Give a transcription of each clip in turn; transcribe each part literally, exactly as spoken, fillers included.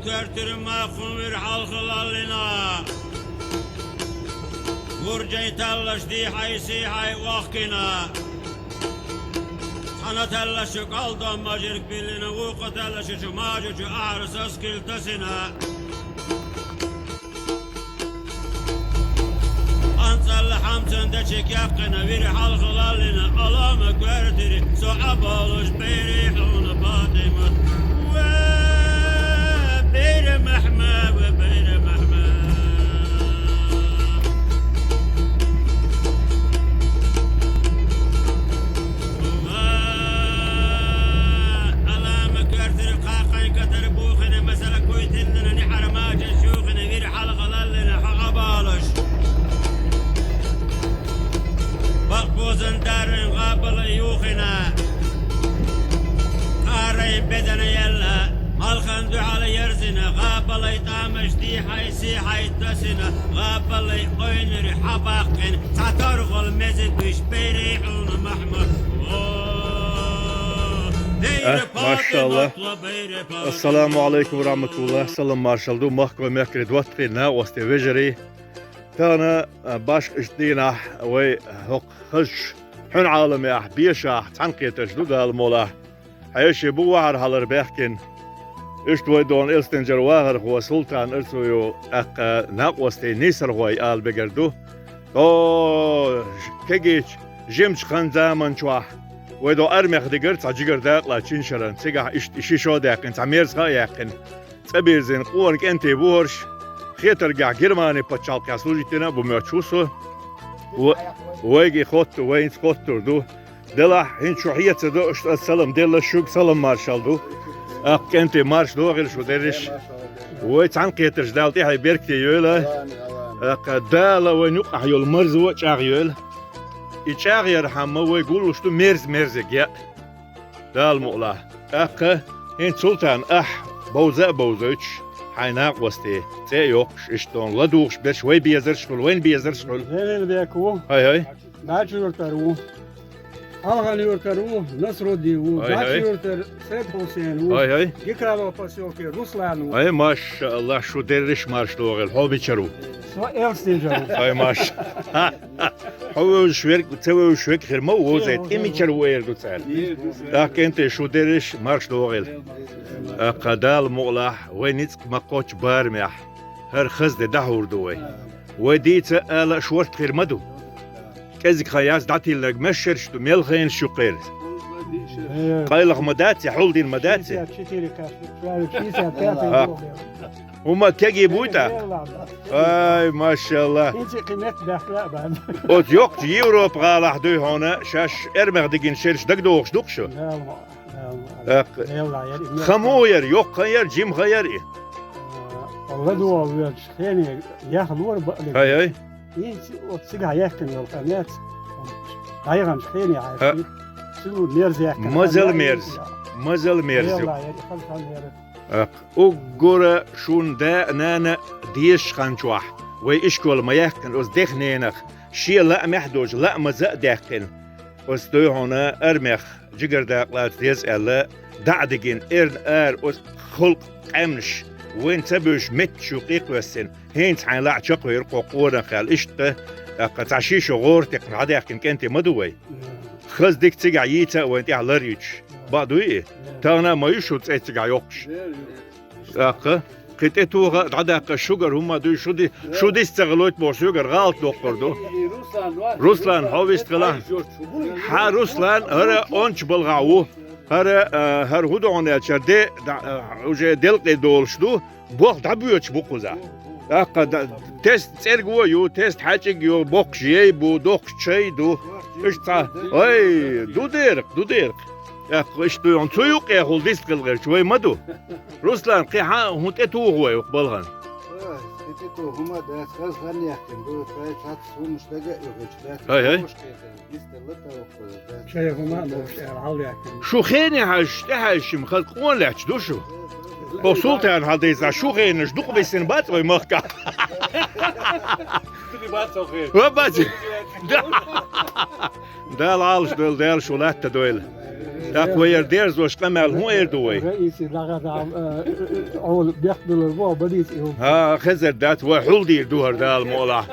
Коьртира махкахой вир хьалхалаллина. Вуржай таллаш дийхьай-сийхьай вахкина. Цхьана таллаш чу кӀалдон мажирг биллина, вукху таллаш чу мажа чу ахьар саскил тасина. Анцалла хьамцан дачи кеккхина, вир хьалхалаллина, алама коьртири, со Ӏабалуш бейри хьуна, Патимат. Ва, бейра Махьма, ва, бейра Махьма. Ва, алама коьртири, кхакхайн катар бухина, масала куйтиллина, нихьар мажа чухина, вир хьалхалаллина, хьо Ӏабалуш. Бакъбозан даррин гӀабала юхина, къарайн бедана елла, малхан дуьхьал ерзина, гӀабалай тӀамаш дийхьай-сийхьай тасина, гӀабалай къойнури хьабаккхина, цхьа торгӀал мези дуьш бейри хьуна, Махьмуд. О, бейра Э, машалла. Патимат, бейра Патимат. Ассаламу алейкум ва рахматуллах. Салам маршал ду, махкахой, мехкарий, доттагӀий, накъостий, вежарий. Тахана, а, башха иштта дийнахь вай хӀокху хазачу хьуьнан Ӏаламехь, бешахь цхьаьнакхетарш ду, Дала мукъ лахь. Хьеший бу вахар хьалар баьхкина. Иштта вай дона Элстинчара вахархо Султан Арцуев, тӀаккха накъостий, нийсархой ала бегар ду. О, кегийчу жимачу хан заман чохь вай до армех дигар цхьа жигара дакъалаца шина шарна, цигахь иштта и ши шо а даьккхина, цхьа мерза хан а яьккхина. ЦӀа бирзина къона кӀентий бу хӀорш, хетаргахь Германи пачхьалкхехь служить дина бу моьттуш ву со. Ва-, вайга и хотту-, вайца хоттур ду. Делахь, хӀинца шу хьеца до, аш аса салам делла, шуьга салам маршалла ду. ТӀаккха кӀентий марша догӀийла шу дерриш. Вай цхьаьнакхетарш Дала тӀаьхье беркате йойла. ТӀаккха Дала вайна юкъахь йолу марзо а чӀагӀйойла. И чӀагӀъярхьама вай гуллуш ду мерза-мерзиг яа. Дала мукъ лахь. ТӀаккха хӀинца Султан, ахь бовза а бовзуьйтуш, хьайн накъостий, цӀе а йоккхуш, иштта ладугӀуш берш, вай безарш хуьлу, вайна безарш хуьлу. Велин бек ву. ХӀай-хӀай. Дачу-Юьртара ву. Алхан-Юьртара ву, Насруддин ву. ХӀай-хӀай. Дачу-Юьртара Сайд-Хусен ву. ХӀай-хӀай. Гикалов посёлке Руслан ву. Ай, машалла, шу дерриш марша догӀийла, хьо мичара ву? Со Элстинчара ву. Ай, маша. Хьо вевзаш верг, ца вевзаш верг хир ма ву, вовза, тӀе мичара ву эр ду цара. ТӀаккха кӀентий шу дерриш марша догӀийла. ТӀаккха Дала мукъ лахь, вай ницкъ ма кхоччу барамехь, хӀара хаза де дӀахьур ду вай. Вай дийца ала шорта хир ма ду. КӀезиг хан яц дӀатиллинарг, мешшерш ду, мел хенаш ю кхераз. Къайлаха ма дац, я хьулдина ма дац. Шестьдесят четыре кашни, человек шестьдесят пятый А. Гол. ХӀума кегий буй тӀаккха? Ай, машалла. ХӀинца кхин меттан баьхкина а бан. Оцу йоккхачу Европа гӀалахь дуй хьуна, шаьш эрмех дигина шераш дагадогӀуш ду-кх шу? Дала ма, Дала ма. ТӀаккха. Мелла яра и меттан. Хан муха яра, йоккха хан яра, жима хан яра и? А, ладогӀа воьдуш, хене яха лора баъ лигна. ХӀай-хӀай. ХӀинца оцу цигахь яьккхина йолу хан яц. ДӀаяханчу хене хьаьжча. ХӀаъ. Цуьнан мерза яьккхина. Мазал мерза. Мазал мерза ю. Мелла яра и хаза хан яра. ТӀаккха. Уггара шун да а, нана а дезачу хан чохь, вай ишкол ма яьккхина, оцу дех-ненах шен лаамехь а доцуш, лаамаза а даьккхина, оцу дуй хьуна армех жигара дакъалаца деза аьлла, дӀа а дигина, эрна ара оцу халкъан къаьмнаш, вайна ца буьйсуш метташ юккъе а кхоьссина, хӀинца хьайн лаьа чекхвийра кхо къонах аьлла, иштта, тӀаккха цхьа ши шо гӀора текхна хьадаьккхина кӀентий ма ду вай. Хаза дика цигахь йийца а вайна тӀехь лар йитуш. Бакъ дуй и? Тахана а ма ю шу цӀе цигахь йоккхуш. ТӀаккха кхин тӀетоха а дӀадаккха шуьгара хӀума дуй, шу ди-, шу дист ца гӀалойту бохуш соьгара гӀалат доккхур ду. Руслан, хьо вист хила. Хьан Руслан, хӀара ончу балхахь ву. ХӀара, а, хӀара хӀун ду хьуна аьлча, де, да, а, уже делкъе долуш ду. Болх дӀабоьдуш бу кхузахь. ТӀаккха да-, тест цӀерго а ю, тест хьаьчиг а ю, боккхуш яй бу, доккхуш чай ду. Иштта цхьа, ой, ду дерг, ду дерг. ТӀаккха иштта ду, цу юккъехула дист хила гӀерташ вай ма ду. Руслан, кхин хьан хӀун тӀетуху вай оха балхана? Ой, кхин тӀетуху хӀума дац, хаза хан яьккхина ду, ткъа цхьацца хӀумаш дага а юхуьйтуш дац. ХӀай-хӀай. Чай хӀума а ловш аьлла, хьал яьккхина. Шу хене хьаьжча, тӀехьаьжча-м хаза къона лаьтташ ду шу. Хьо Султан хьал дийцахь, шу хенаш дукха биссина бац вай махкахь? Ва бац. Да. Дала Ӏалаш дойла, Дала шу латта дойла. ТӀаккха вай яр дерзош къамаьл хӀун эр ду вай? Раиси лагӀа дам, э, э, э, Ӏол бехк дулар бо, балийца и хӀума. ХӀа, хезар дац, вай хьулдийр ду хӀара Дала мукъалахь.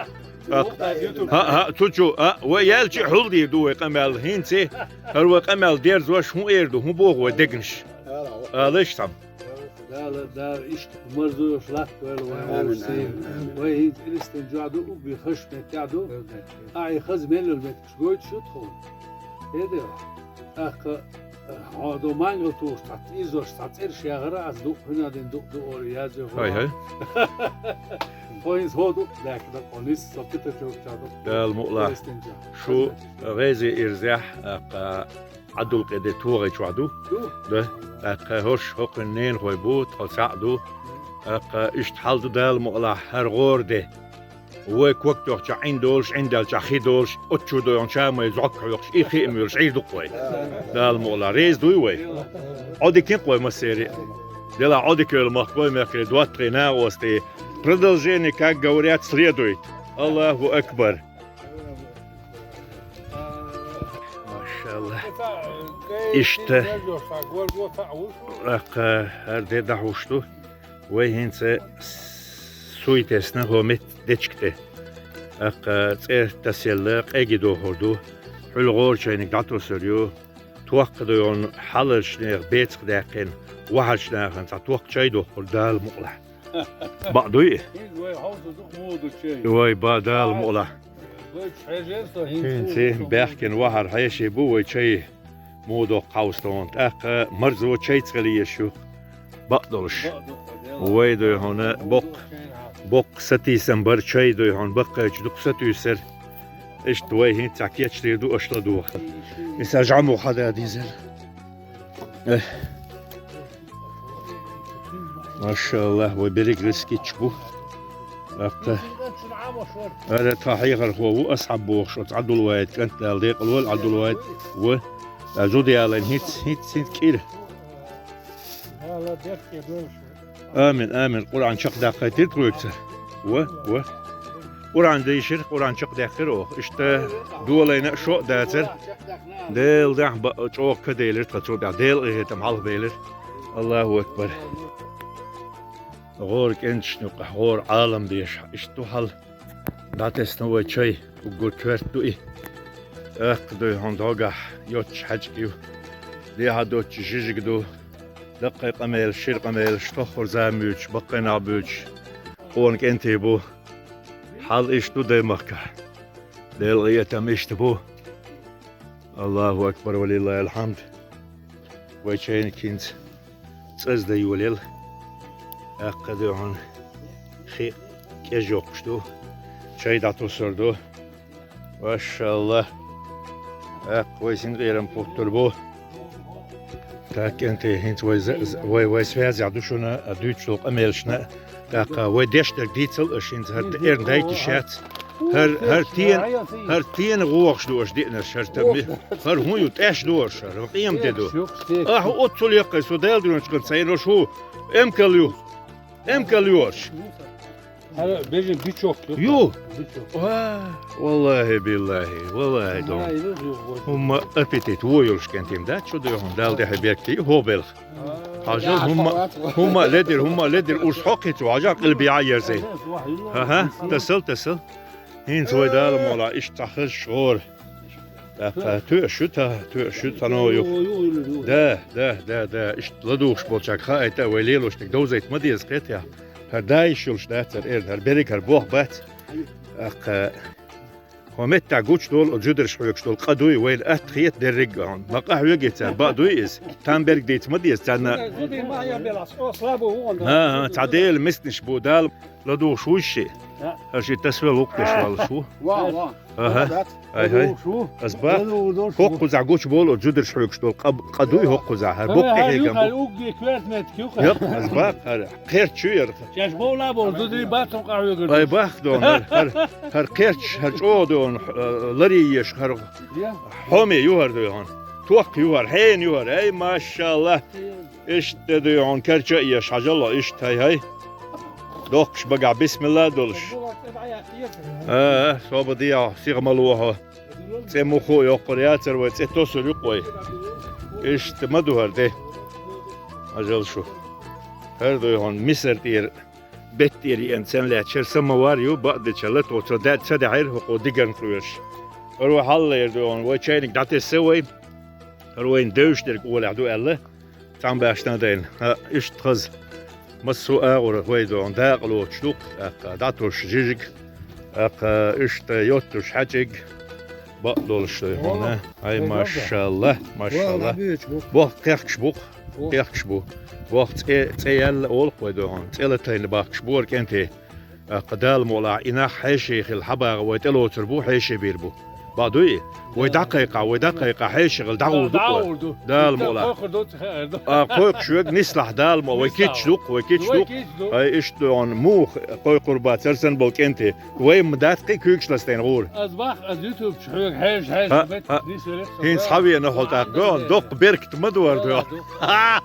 ТӀаккха, хӀа, хӀа, цу чу, а, вай яьлча а хьулдийр ду вай къамаьл. ХӀинца хӀара вай къамаьл дерзош хӀун эр ду, хӀун боху вай дегнаш? Алаш цхьа. Дала, Дала, иштта марзош латтавойла вай. Амин, Аллах, амин, амин. Вай хӀинца Филистин чохь ду, угби хаш меттехь ду. Ахьа хаза мел йолу меттигаш гойтуш ю тхуна. ХӀеде, тӀаккха, хьо ду мангал тухуш, цхьа изош, цхьа цӀераш яхара, ас ду, хӀуьнан дин ду, ду олу язйо. Хай, хай. Хьо хӀинца хьо ду, даьхна ду, хьо нисса, со пита чуьра чохь ду. Дала мукъалахь. Филистин чохь. Шу гӀези ирзехь, тӀаккха Ӏабдулкъади тогӀи чохь ду? Ду. Да. ТӀаккха хӀорш хӀокхуьнан ненахой бу, тхо цхьаъ ду. ТӀаккха иштта хьал ду Дала мукъалахь, хӀара гӀора де. Вай ког тоьхча Ӏин долуш, Ӏин даьлча хи долуш, оццу чу дойхьун чамай зӀок хьоькхуш, и хи а муьйлуш, Ӏийр ду-кх вай. Дала мукъалахь, реза дуй вай? Ӏодика кхин-кх вай массеран а. Делахь Ӏодика йойла махкой, мехкарий, доттагӀий, накъостий. Продолжение, как говорят, следует. Аллаху акбар. Машалла. Иштта. ТӀаккха хӀара де дӀахьуш ду. Вай хӀинца суй тесна хӀо метта дечиг тӀе. ТӀаккха цӀе тасаелла къегий дохур ду. Хьуьлла гӀорачайниг дӀатосур ю. Тохка дойхьун хьаларчу нехан бецах даьккхина, вахьарчу нахана цхьа тохка чай дохур Дала мукъалахь. Бакъ дуй и? Иза вай хьовса ду, муха ду чай? Вай, ба, Дала мукъалахь. Вай хьежар со хӀинца. ХӀинца баьхкина вахьар хьеший бу вай чай. Муха доккху хьовса тхуна. ТӀаккха марзо чайца хила езаш ю. Бакъ долуш. Бакъ ду, Дела. Вай дойхьуна боккха, боккха сатийсам бар чай дойхьуна. Баккхайчу дукха сатуьйсура. Иштта вай хӀинца кечдийр ду аша ладугӀу. Иза жаму хьада дизар. Эх. Машалла, вай берриг гӀиска гича бу. ТӀаккха. Ара тхан хьехархо ву, Асхьаб бохуш, оцу Ӏабдулвахьидан кӀант, Дала декъалвойла Ӏабдулвахьид, ву. Ӏа зуда ялийна хӀинца, хӀинца, хӀинца кӀира. Амин, амин. Къуръан чекхдаккхийтира тхоьга цара. Ва, ва. Къуръан дийшира, Къуръан чекхдаьккхира оха. Иштта долийна а шо а дацара. Делан дуьхьа бакъ чӀогӀа ка делира тхан цу тӀехь. Делан къинхетам хьалха белира. Аллаху акбар. ГӀора кӀенташна юкъахь, гӀора Ӏалам дезаш. Иштта ду хьал. ДӀатесна вай чай, уггар коьрта ду и. ТӀаккха дуй хьуна дӀогахь йоццуш хьаьжкӀа ю. Дехьа доццуш жижиг ду. Даккхий къамелаш, шира къамелаш, тоххара зама юьйцуш, баккхий нах буьйцуш, къона кӀентий бу. Хьал иштта ду даймахкахь. Делан къинхетам иштта бу. Аллаху акбар, ва лиллахил хьамд. Вай чайниг хӀинца цӀазда йолаелла. ТӀаккха дуй хьуна хи кӀежйоккхуш ду. Чай дӀатосур ду. Машалла. ТӀаккха вай синкъерам путтур бу. Так, кӀентий, хӀинца вай за-, за-, вай, вай связехь ду шуна, а, дуьйцуш долу къамелашна. ТӀаккха вай деш дерг дийцал аша хӀинца, хӀара эрна дайта йиш яц. ХӀара, хӀара тена, хӀара тена гӀохаш ду аша деанарш, хӀара тан ми-, хӀара хӀун ю, тӀеш ду аша, хӀара къемат де ду. Ахьа оццул яккхий, со Дала дуьйцучу кӀант ца йина, аша хӀу, эмкал ю. Эмкал ю аша. ХӀара бежан бичок ю. Ю? Бичок. Ва, валлахи, биллахи, валлахи, дон. ХӀара ю, ю, ю. ХӀумма аппетит вон йолуш кӀентий ма дац, чу дуй хьуна, Дала тӀехь беркате, хӀо белха. Хьажал, хӀумма, хӀумма ледира, хӀумма ледира, урс хьокхийца ву, хьажал, къилбехьа ерзай. Ага, тасал, тасал. ХӀинца вай Дала мукъалахь иштта цхьа хазаш гӀора. ТӀаккха тоьаш ю та, тоьаш ю тано юха. Да, да, да, да. Иштта ладугӀуш болчаьрга хаийта, вай лелош дерг довзийта ма деза кхетахь. ХӀара дайш йолуш дац, хӀара эрна, хӀара берриг хӀара бох бац. ТӀаккха хӀо меттехь гучудолу оцу зударша хьоьгуш долу къа дуй, вайна атта хета дерриг а хьуна. Ма къахьоьгий цара, бакъ дуй иза? Там берг дийца ма деза царна. ХӀан, хӀан, цхьа Делан миснаш бу, Дала ладугӀуш вуй ши? ХӀара ши тасвел вукху деш валлаш ву. Ва, ва. Ага. Ай, хӀай. Ас бах, хӀокхузахь гучуболу оцу зударша хьоьгуш долу къа, къа дуй хӀокхузахь, хӀара боккха хьегам бу. Якъ, ас бах, хӀара кхерч ю яра. Чеш бовла бовла, зударий бацам къахьоьгур. Ай, бах, дон, хӀара, хӀара, хӀара кхерч, хӀара чӀогӀа дон, э, ларий еш, хӀара хьоме ю хӀара дойхьун. Тохка ю хӀара, хьена ю хӀара. Ай, машалла. Иштта дуй хьуна карча а еш, хьажал, иштта, хӀай, хӀай. Доккхуш багахь бисмилла а долуш. А, а, собар де, сиха ма лохьа. ЦӀе муха а йоккхур яцара вай, цӀе тосур ю-кх вай. Иштта ма ду хӀара де. Ажал шу. ХӀара ду хьуна мисар тӀера, бетта тӀера еана цӀен лаьттача, хӀара самовар ю, бакъдеча латто ца да-, ца даьхьира, хӀокхо дигарна кхоьруш. ХӀара вай хьаллера ду хьуна, вай чайник дӀатесса вай. ХӀара вайна девзаш дерг олехь ду аьлла. Цхьан баьшна дайна. ХӀаъ, иштта хаза. Массо а агӀор вай догӀун дакъа лоцуш ду-кх, тӀаккха дӀатосуш жижиг, тӀаккха иштта йоттуш хьаьчиг, бакъ долуш ду хьуна. Ай, машалла, машалла. Бохк кхехкаш бу-кх, кхехкаш бу. Бохк цӀе, цӀе яьлла олу-кх вай догӀун. ЦӀе латайна бахкаш бу хӀара кӀентий. ТӀаккха Дала мукъалахь, и нах хьеший хилла хьабагӀа вай тӀелоцур бу, хьеший бийр бу. Бакъ дуй? Вай дӀакхайкхахь, вай дӀакхайкхахь, хьеший хилла дӀагӀур ду-кх вай. ДӀагӀур ду. Дала мукъалахь. Кхойкхур ду ца хаьар ду. А, кхойкхуш верг нислахь, Дала мукъалахь, вай кийча ду-кх, вай кийча ду-кх. Ай, иштта ду хьуна, муха кхойкхур бац хӀара санна болу кӀентий. Вай ма дац кхин куьйгаш ластийна гӀура. Аз бах, аз YouTube чу хьоьга хьежа, хьежа, хӀинца хьавеана хьо тӀаккха, доккха беркат ма ду хӀара ду хьуна.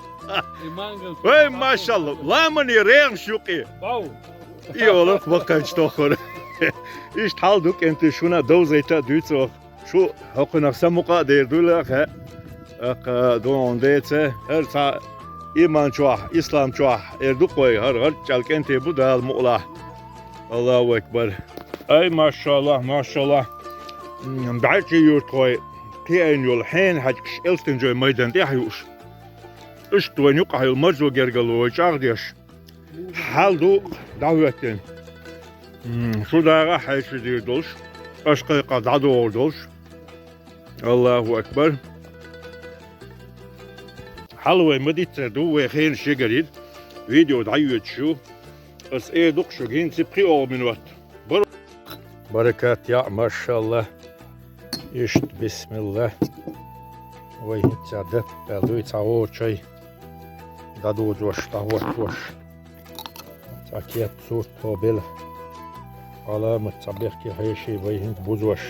Вай, машалла, ламане регӀаш ю-кх и. И олу-кх баккханчу тоххара. Иштта хьал ду кӀентий, шуна а довзийта а дуьйцу оха. Шу хӀокхунах самукъа а дер дуйла а хаьа. ТӀаккха догӀун деца, хӀара цхьа иман чохь, ислам чохь, эр ду-кх вай, хӀара гӀарччӀал кӀентий бу Дала мукъалахь. Аллаху акбар. Ай, машалла, машалла. М, бӀаьрчий юьртахой кхиайна йолу хьенан хьаьжкӀаш Элстинчойн майдан тӀехь а юуш. Иштта вайн юкъахь йолу марзо гергарло вай чӀагӀдеш. Хьал ду дӀахӀоьттина. М, шу дагӀа хьеший дийр долуш, аша кхайкхахь дӀадогӀур долуш. Аллаху акбар. Хьал вай ма диццар ду, вай хенаш ягарйира. Видео дӀайоьдуш ю. Ас эр ду-кх шуьга, хӀинца пхиъ минот. Баркат яӀ, машалла. Иштта, бисмилла. Вай хӀинца датта аьлла дуй, цхьа гӀора чай дӀадодош, дӀахӀоттош. Цхьа кеп сурт хӀо бела. Ӏаламат цхьа бехке хьеший вай хӀинца бузош.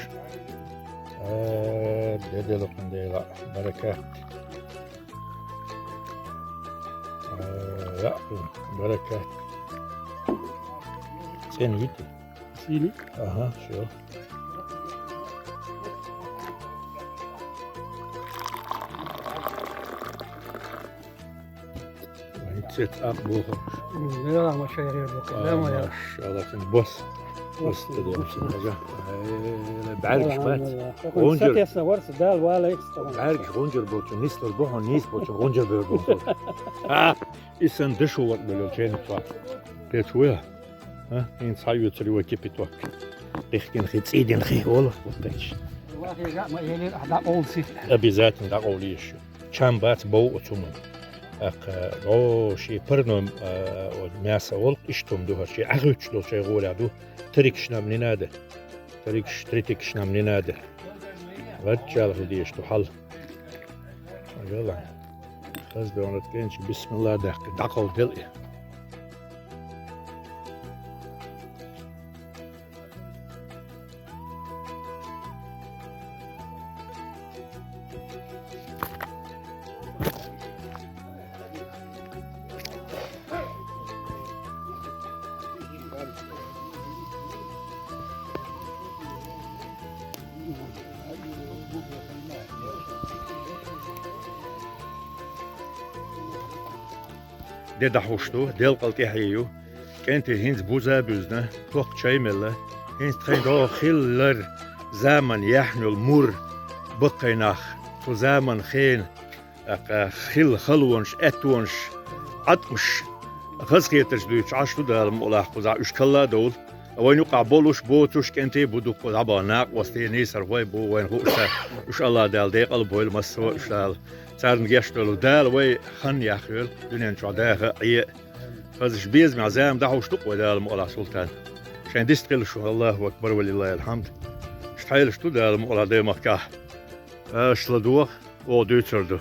А, де делакхун дела, баракат. А, яа, баракат. ЦӀена вити? Сили? Ага, всё. Цец ак боху. М, да, ма шайре боху, да, ма я. Машалла, цин бос. Бос, бос, да, да, бос, да. Хажа. Э, бӀаьргаш бац. Алхьамдулиллах. Гонжар. Сатесна варса, Дала валайкс. БӀаьргаш гонжар болчу, нислар боху, нис болчу, гонжар бер болчу. А, исан дышу вот бело, чейник цва. Пец вуя? А? ХӀинца хьайоьцур ю вай кипяток. Къихкина хи, цӀийдина хи, олу, вот так. Обязательно дӀакъовлийша шу. Чам бац бов оцу хӀуманна. ТӀаккха, о, ши парной, а, о, мясо волу, иштта хӀума ду хӀара, ши Ӏахуьттуш долу шайн гӀолехь ду. Три киш нам не надо. Три киш, три киш нам не надо. Ваччалла хила дезаш ду хьал. Вела. Хаза догӀанат кӀенча, бисмилла даьккхи, дӀакъовла дела и. Де дӀахьуш ду, делкъал тӀаьхье ю. КӀентий хӀинца буза а буьзна, тохка чай а мелла. ХӀинца тхайн догӀу хиллар, заман яьхьна йолу мур, баккхий нах, цу заман хена, тӀаккха хилла халонаш, аьттонаш, Ӏаткъамаш, хазахетарш дуьйцуш Ӏаш ду Дала мукъалахь кхузахь уьш калла а довла. Вайн юкъахь болуш, боцуш кӀентий а бу дуккха дӀабахана, накъостий, нийсархой бу, вайна хууш ца, уьш Аллах Дала декъал а бойла массо а уьш Дала. Царна гечдойла Дала вай хан яхйойла, дуьнен чохь даха а, Ӏе а. Хазаш безамехь зама дӀахьуш ду-кх вай Дала мукъалахь, Султан. Шайн дистхила шу, Аллаху акбар, ва лиллахил хьамд. Иштта хьелаш ду Дала мукъалахь Даймахкахь. Аша ладогӀа, оха дуьйцур ду.